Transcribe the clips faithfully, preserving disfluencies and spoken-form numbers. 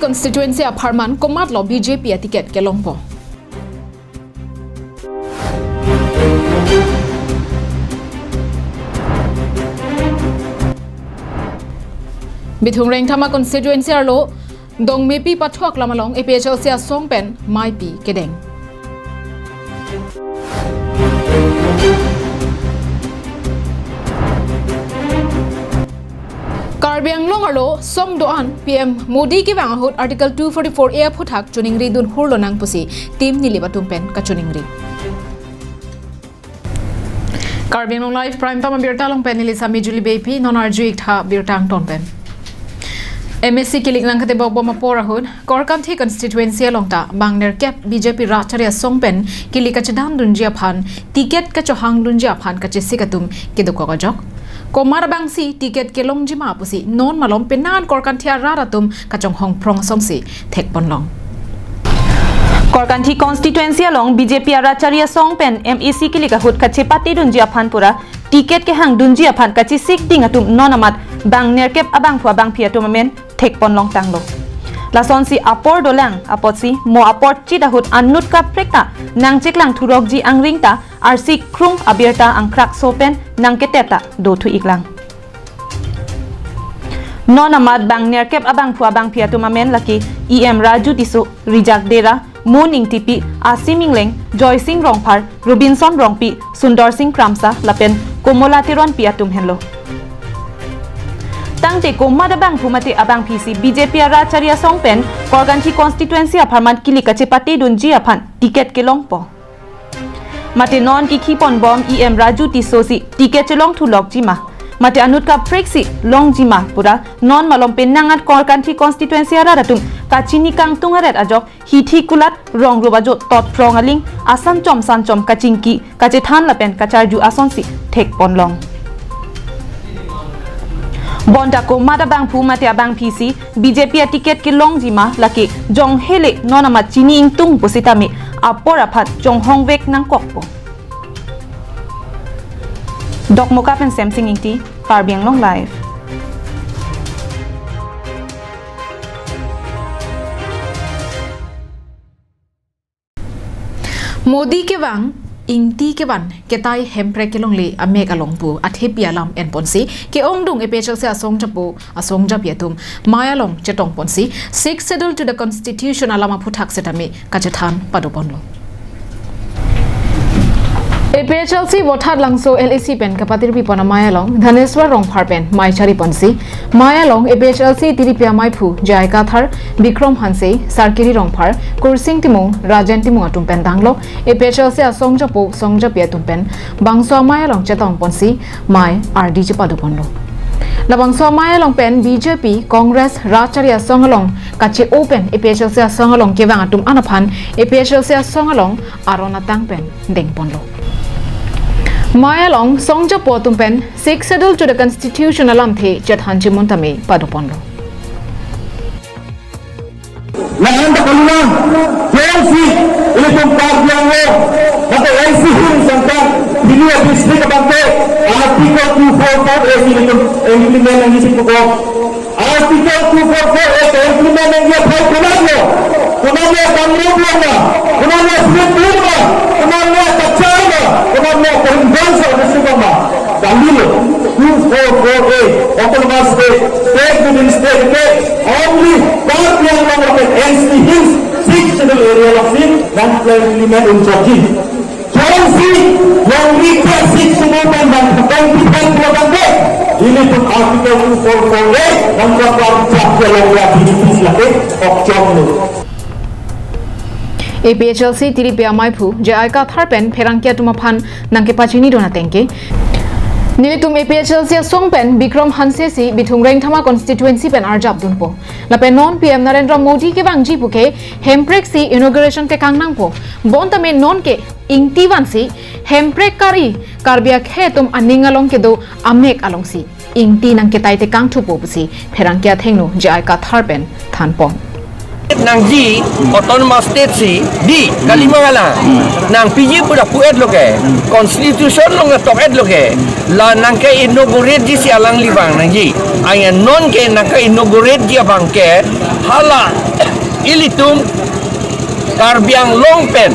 Constituency apharman komatlo B J P aticket kelongpo? Bithung Rengthama constituency arlo Dongmepi Pathok lam along A P H L C asong pen maipi kedeng. Karbi Anglong arlo song do-an P M Modi kevang ahut Article two forty-four A aphuthak choningri dun hurlo nang pusi Team Nilip atum pen kachoningri. Karbi Anglong Live Prime Time abirta along pen neli Sami Julie Beypi, non arju-ik tha birta angton pen. M A C kilik nangkatebok bom apor ahut Korkanthi constituency along ta bang nerkep B J P rat achari asong pen kilik kachedam dunji aphan, ticket kachohang dunji aphan kachesik atum kedokok ajok. Komat abangsi ticket kelongji ma pusi non malom penang Korkanthi arat atum kachonghong phrong asonsi thekponlong. Korkanthi constituency along B J P arat achari asong pen M A C kilik ahut kachepate dunji aphan pura ticket kehang dunji aphan kachesik ding atum non amat bang nerkep abangphu abangphi atum amen thekponlong tanglo. Lasonsi apor dolang apotsi mo apor chit ahut anut kaprek ta nangcheklang thurokji angring ta arsi krung abirta angkrak so pen nangketet ta dothu-iklang. Non amat bang nerkep abangphu abangphi atum amen lake E M Raju Tisso, Rijak Dera, Moon Ingtipi, Asim Ingleng, Joysing Rongphar, Robinson Rongpi, Sundor Sing Kramsa lapen Komola Teronpi atum henlo. Tangte komat abangphu mate abangphisi B J P arat achari asong pen Korkanthi constituency apharman kilik kachepate dunji aphan ticket kelongpo? Mate non kikhi ponbom E M Raju Tisso si ticket chelongthulokji ma? Mate anut kapreksi longji ma pura non malom penang at Korkanthi constituency arat atum kachini kangtung aret ajok hithi kulat rong rup ajo tot phrong aling asan chom san chom kachingki kachethan lapen kacharju asonsi thekponlong. Bonta komat abangphu mate abangphisi B J P aticket kelongji ma lake jonghele non amat chini ingtung pusitame apor aphan chonghongvek nangkokpo. Dokmoka pen Semsing Ingti, Karbi Anglong Live. Modi kevang, Ingti kevan, ketai hemprek kelongle amek along pu athepi alam enponsi ke-ongdung A P H L C asong japo, asong japi atum mei along chetongponsi Sixth Schedule to the Constitution alam aphuthak setame kachethan padoponlo. A P H L C Vothatlangso L A C pen kapatirpi pon amei along Dhaneswar Rongphar pen mei chariponsi, mei along A P H L C tiripi ameiphu J I Kathar, Bikrom Hanse, Sarkiri Rongphar, Kursing Timung, Rajen Timung atum pen danglo. A P H L C asong japo, song japi atum pen bangso amei along chetongponsi mei ardi chepadoponlo. Labangso amei along pen B J P, Congress, rat achari asong along kache-o pen A P H L C asong along kevang atum an aphan A P H L C asong along aron atang pen dengponlo. Mei along song japo atum pen Sixth Schedule to the Constitution alamthe chethan chimun tame padoponlo. Lahan ta kalima, J L C, ilitum Karbi Anglong, mate N C Hills angkang, Hills district abangke, Article two four four A ilitum implement nangji pupo. Article two four four A implement nangji aphai konatlo, konatlo Kamrup along ma, konatlo Shillong along ma, konatlo Cachar ma, konatlo Karimganj district along ma. Kalilo, two four four A, Autonomous State, state within state, okay? Only Karbi Anglong lapen N C Hills, Sixth Schedule area alongsi nangkle-implement unchokji. Jongsi, jongsi ke Sixth Schedule pen nangkle-implement unchokji. Ilitum Article two four four A, nangkle-implement unchokji along ya B J P silake, okchoklo. A P H L C tiripi ameiphu J I Kathar pen pherangke atum aphan nangkepachinidun atengke, nelitum A P H L C asong pen Bikrom Hanse si Bithung Rengthama constituency pen arjapdunpo. Lapen non P M Narendra Modi kevangji puke hemprek si inauguration tekang nangpo. Bonta me nonke Ingti vansi hemprek kari, Karbi akhei atum aning along kedo amek alongsi Ingti nangketai tekang thupo pusi pherangke athengno J I Kathar pen thanpon. Nangji Autonomous State si di kalima gala. Nangpiji pura pu-etlo ke. Constitution along nangtok-etlo ke. La nangke-inaugurate ji si alangli vang nangji. Aya nonke nangke-inaugurate ji abangke Hala ilitum Karbi Anglong pen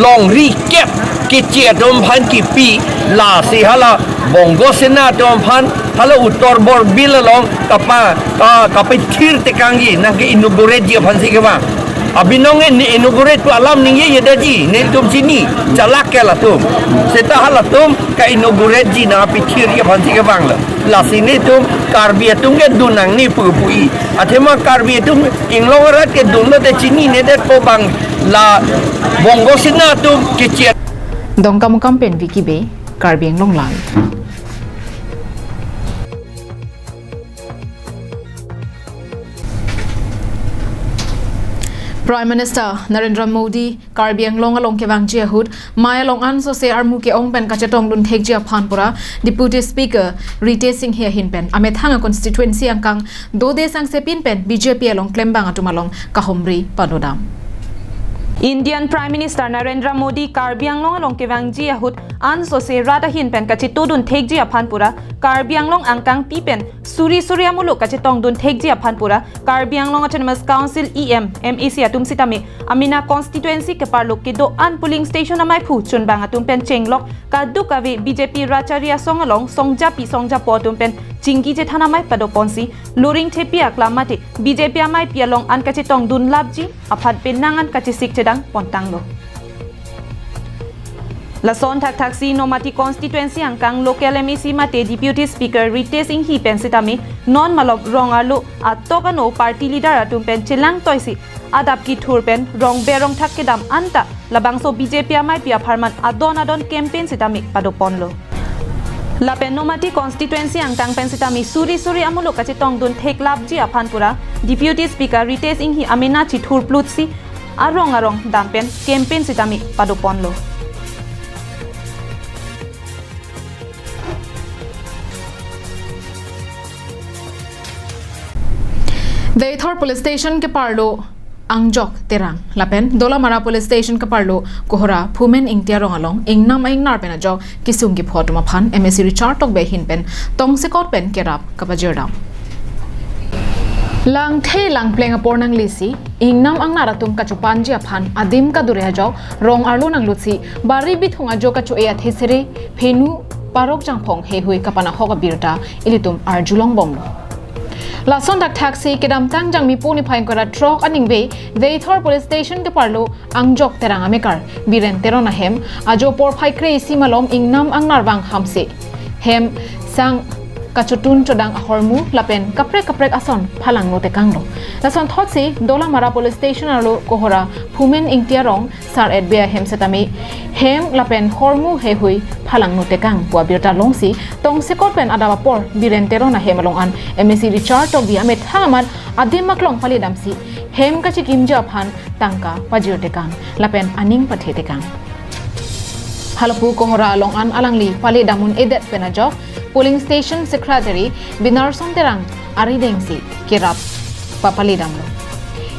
longri kep keche atum aphan kipi, lasi hala Bongo Sena atum aphan hala Uttar Borbil along kapa ka kapethir tekangji, nangke-inaugurate ji aphansi kevang. Abinong ke ne inaugurate pu alam ningjejedetji, nelitum chini, chalak ke latum. Seta halatum ka-inaugurate ji, nangpethirji aphansi kevanglo. Lasi nelitum Karbi atum kedun nangne pu pu-i. Athema Karbi atum inglong arat kedunlo te chininedet po bang la Bongo Sena atum keche. Dongkamukam pen Vicky Bey, Karbi Anglong Live. Prime Minister Narendra Modi Karbi Anglong along kevangji ahut, mei along ansose armu ke-ong pen kachetongdun thekji aphan pura Deputy Speaker Ritesh Enghi ahin pen amethang a constituency angkang dode sangse pin pen B J P along klembang atum along kahumri padodam. Indian Prime Minister Narendra Modi Karbi Anglong along kevangji ahut ansose rat ahin pen kachetongdun thekji aphan pura Karbi Anglong angkangpi pen suri suri amuluk kachetongdun thekji aphan pura Karbi Anglong Autonomous Council E M, M A C atum sitame amena constituency keparlo kedo-an polling station amaiphu chunbang atum pen chenglok kadokave B J P rachari asong along songjapi songjapo atum pen chingki chethan amei padoponsi, Loringthepi aklam mate B J P ameipi along an kachetongdun lapji aphan penang an kachesik chedang pontanglo. Lason thakthaksi Nomati constituency angkang local M A C mate Deputy Speaker Ritesh Enghi pen sitame non malom rong arlo atok ano party leader atum pen chelangtoisi adap kethur pen rong berong thak kedam anta labangso B J P ameipi apharman adon adon campaign sitame padoponlo. Lapen Nomati constituency angkang pen sitame suri suri amuluk kachetongdun theklapji aphan pura Deputy Speaker Ritesh Enghi amena chethurplutsi arong arong dam pen campaign sitame padoponlo. Deithor Police Station keparlo Angjok Terang lapen Dolamara Police Station keparlo Kohora Phumen Ingti arong along ingnam ingnar pen ajok kisung kipho atum aphan M A C Richard Tokbi ahin pen tongsekot pen kerap kapajirdam. Langthe langpleng apor nanglesi ingnam ingnar atum kachopanji aphan adim kadure ajok rong arlo nanglutsi bari bithung ajo kacho-e athesere phenu parok jangphong heihui kapanahok abirta ilitum arjulongbomlo. Lason thakthaksi kedamtang Jangmipo niphai ingkoi ra throk aningve Deithor Police Station keparlo Angjok Terang amekar Biren Teron ahem ajo porphai kre-isi malom ingnam ingnar vang hamse hem sang kachotun chodang ahormu lapen kaprek kaprek ason phalangno tekanglo. Lason thotsi Dolamara Police Station arlo Kohora Phumen Ingti arong Sar-et Bey ahem setame hem lapen hormu heihui phalangno tekang pu abirta longsi tongsekot pen adap apor Biren Teron ahem along an M A C Richard Tokbi amethang amat adim aklong palidamsi hem kachekimji aphan tangka pajir tekang lapen aning pathe tekang. Halapu Kohora along an alangli palidam un-edet pen ajok Polling Station Secretary Binarson Terang aridengsi kerap papalidamlo.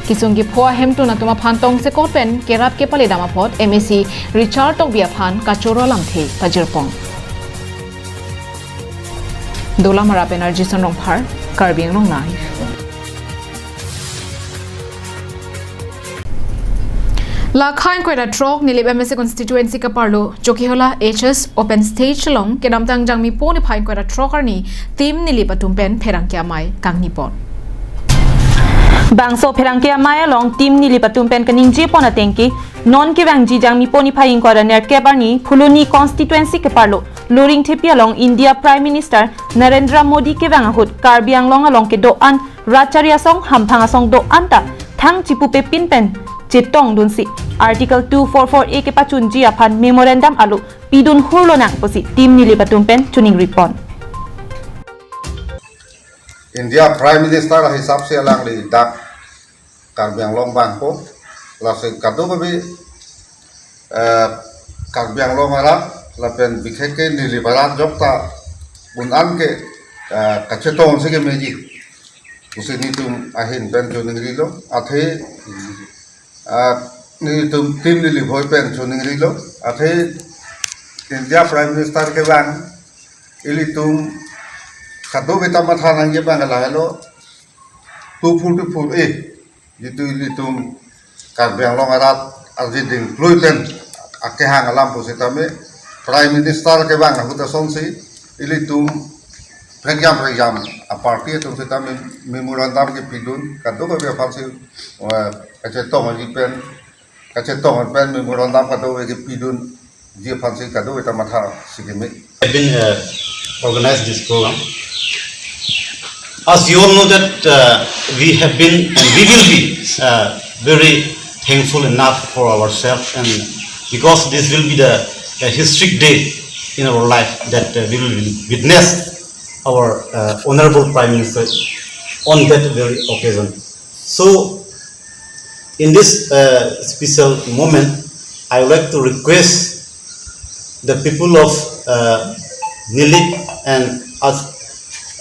Kisung kipho ahemtun atum aphan tongsekot pen kerap kepalidam apot M A C Richard Tokbi aphan kachoro lamthe pajirpon. Dolamara pen R J Son Rongphar, Karbi Anglong Live. Lakha ingkoi ra throk Nilip M A C constituency keparlo Chokihola H S open stage along kedamtang Jangmipo niphai ingkoi ra throk arni Team Nilip atum pen pherangke amei kangnipon. Bangso pherangke amei along Team Nilip atum pen kaningjepon atengke non kevangji Jangmipo niphai ingkoi ra nerkep arni Phuloni constituency keparlo Loringthepi along India Prime Minister Narendra Modi kevang ahut Karbi Anglong along kedo-an rachari asong hamphang asong do-an ta thang chipupe pin pen chetongdunsi Article two four four A kepachunji aphan memorandum alo pidun hurlonang pusi Team Nilip atum pen choningripon. India Prime Minister ahisap se alangli dak Karbi Anglong bangpo, lasi kadokave, eh, Karbi Anglong arat lapen bikhekke Nilip arat jokta un-an ke, eh, kachetongsi kemeji pusi nelitum ahin pen choningrilo, athe, ah, nelitum Team Nilip ahoi pen choningrilo, athe India Prime Minister kevang ilitum kadokave ta matha nangji abang lahelo. two forty-four A, jitu ilitum Karbi Anglong arat arjiding klui pen akehang alam pusitame Prime Minister kevang ahut asonsi ilitum prekjam prekjam a-party atum sitame memorandum kepidun, kadokave aphansi, eh, kachetongji pen, kachetong pen memorandum kadokave kepidunji aphansi kadokave ta matha si keme. Have been, uh, organized this program. As you all know that, uh, we have been and we will be, uh, very thankful enough for ourselves, and because this will be the, the historic day in our life that, uh, we will witness our, uh, Honorable Prime Minister on that very occasion. So, in this, uh, special moment, I would like to request the people of, uh, Nilip and us,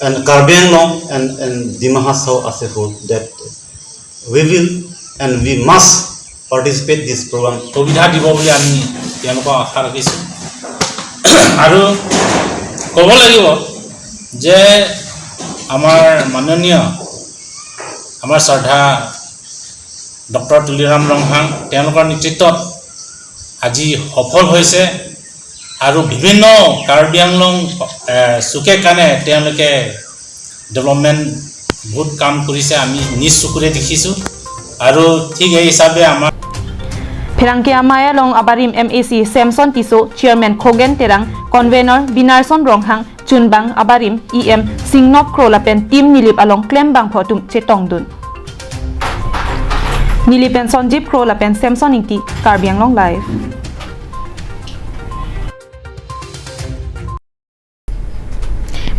and Karbi Anglong and, and Dima Hasao as a whole that we will and we must participate this program. সুবিধা দিব বুলি আমি তেওঁলোকক আশা ৰাখিছোঁ। আৰু ক'ব লাগিব যে আমাৰ মাননীয়, আমাৰ শ্ৰদ্ধা ডক্টৰ তুলিৰাম ৰংহাং, তেওঁলোকৰ নেতৃত্বত আজি সফল হৈছে আৰু বিভিন্ন কাৰ্বি আংলং, এ, চুকে কাণে তেওঁলোকে ডেভেলপমেণ্ট বহুত কাম কৰিছে, আমি নিজ চকুৰে দেখিছোঁ। আৰু ঠিক এই হিচাপে আমাৰ Pherangke Amei along abarim M A C Samson Tisso, Chairman Khogen Terang, Convener Binarson Ronghang, chunbang abarim E M Singnop Kro lapen Team Nilip along klembangpho atum chetongdun. Nilip pen Sonjib Kro lapen Samson Ingti, Karbi Anglong Live.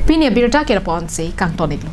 Pini abirta keraponsi kangton iklo.